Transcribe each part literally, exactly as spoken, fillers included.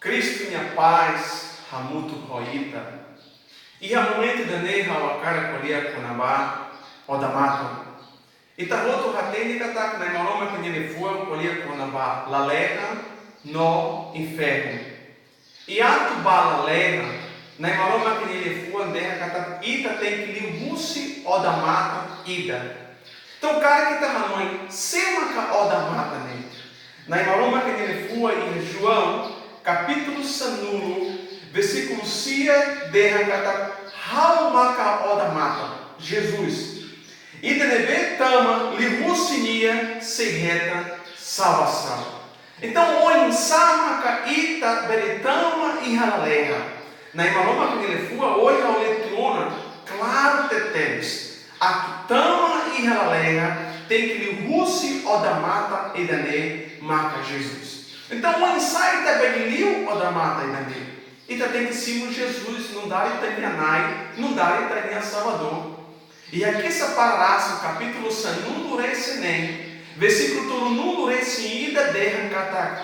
Kristu nia pás hamutuk ho ita. Iha momentu ida-ne'e ha'u hakarak ko'alia kona-ba odamatan. Ita hotu hatene katak Na'i Maromak nia liafuan ko'alia kona-ba lalehan no infernu. I atu ba lalehan, Na'i Maromak nia liafuan dehan katak ita tenke liu husi odamatan ida. Entaun, karik ita hanoin, sé maka odamatan ne'e? Na'i Maromak nia liafuan iha João, kapítulu sanulu, versíkulu sia, dehan katak ha'u maka odamatan, Jesus. Ida ne'ebé tama liuhusi nia sei hetan salvasaun. Entaun, oinsá maka ita bele tama iha lalehan? Na'i Maromak nia liafuan ohin ha'u lee tiha ona klaru tebetebes. Atu tama iha lalehan, tenke liuhusi odamatan ida-ne'e maka Jesus. Entaun, oinsá ita bele liu odamatan ida-ne'e? Ita tenke simu Jesus nu'udar ita-nia Na'i, nu'udar ita-nia Salvadór. Iha Kisah Para Rasul, kapítulu sanulu-resin-neen, versíkulu tolunulu-resin-ida dehan katak,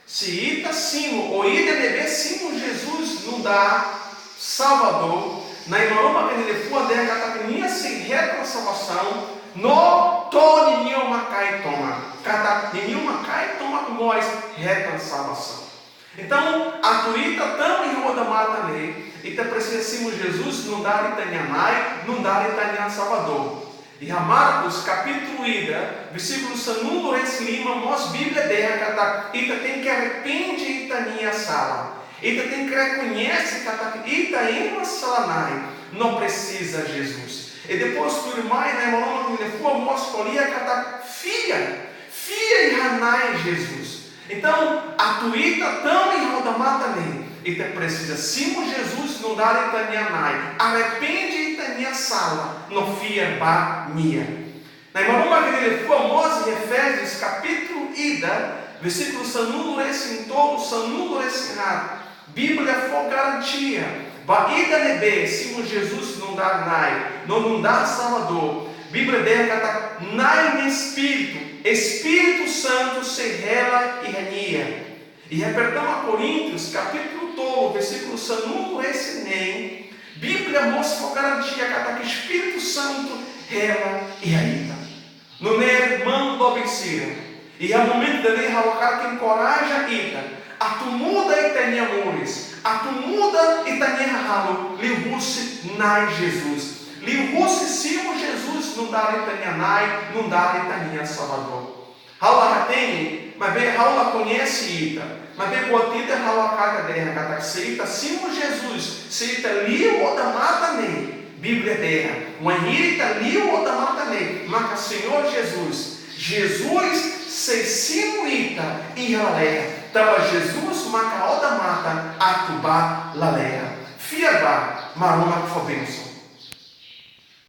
se ita simu, ou ida ne'ebé simu Jesus nu'udar Salvadór, Na'i Maromak nia liafuan dehan katak nia sei hetan salvasaun, no to'o ninia uma-kain tomak, katak ninia uma-kain tomak mós hetan salvasaun. Entaun, atu ita tama iha odamatan ne'e, ita presiza simu Jesus nu'udar ita-nia Na'i, nu'udar ita-nia Salvadór. Iha Marcos, kapítulu ida, versíkulu sanulu-resin-lima, mós Bíblia dehan katak ita tenke arrepende ita-nia sala. Ita tenke rekoñese katak ita ema sala-na'in, no presiza Jesus. I depois tuirmai, Na'i Maromak nia liafuan mós ko'alia katak fiar, fiar iha Na'i Jesus. Entaun, atu ita tama iha odamatan ne'e, ita presiza simu Jesus nu'udar ita-nia Na'i, arrepende ita-nia sala, no fiar ba nia. Na'i Maromak nia liafuan mós iha Efésios, kapítulu ida, versíkulu sanulu-resin-tolu, sanulu-resin-haat, Bíblia fó garantia ba ida ne'ebé simu Jesus nu'udar Na'i, no nu'udar Salvadór. Bíblia dehan katak Na'i nia Espíritu, Espíritu Santu sei hela iha nia. Iha Pertama Koríntius, kapítulu tolu, versíkulu sanulu-resin-neen, Bíblia mós fó garantia katak Espíritu Santu hela iha ita. Nune'e, irmaun doben sira, iha momentu ida-ne'e ha'u hakarak enkoraja ita atu muda ita-nia moris, atu muda ita-nia hahalok liuhusi Na'i Jesus, liuhusi simu Jesus nu'udar ita-nia Na'i, nu'udar ita-nia Salvadór. Ha'u la hatene, maibé ha'u la koñese ita, maibé buat ida ha'u hakarak dehan katak se ita simu Jesus, se ita liu odamatan ne'e, Bíblia dehan, wainhira ita liu odamatan ne'e, maka Señór Jesus, Jesus sei simu ita iha lalehan, tanba Jesus maka odamatan atu ba lalehan. Fiar ba, Maromak fó bensaun.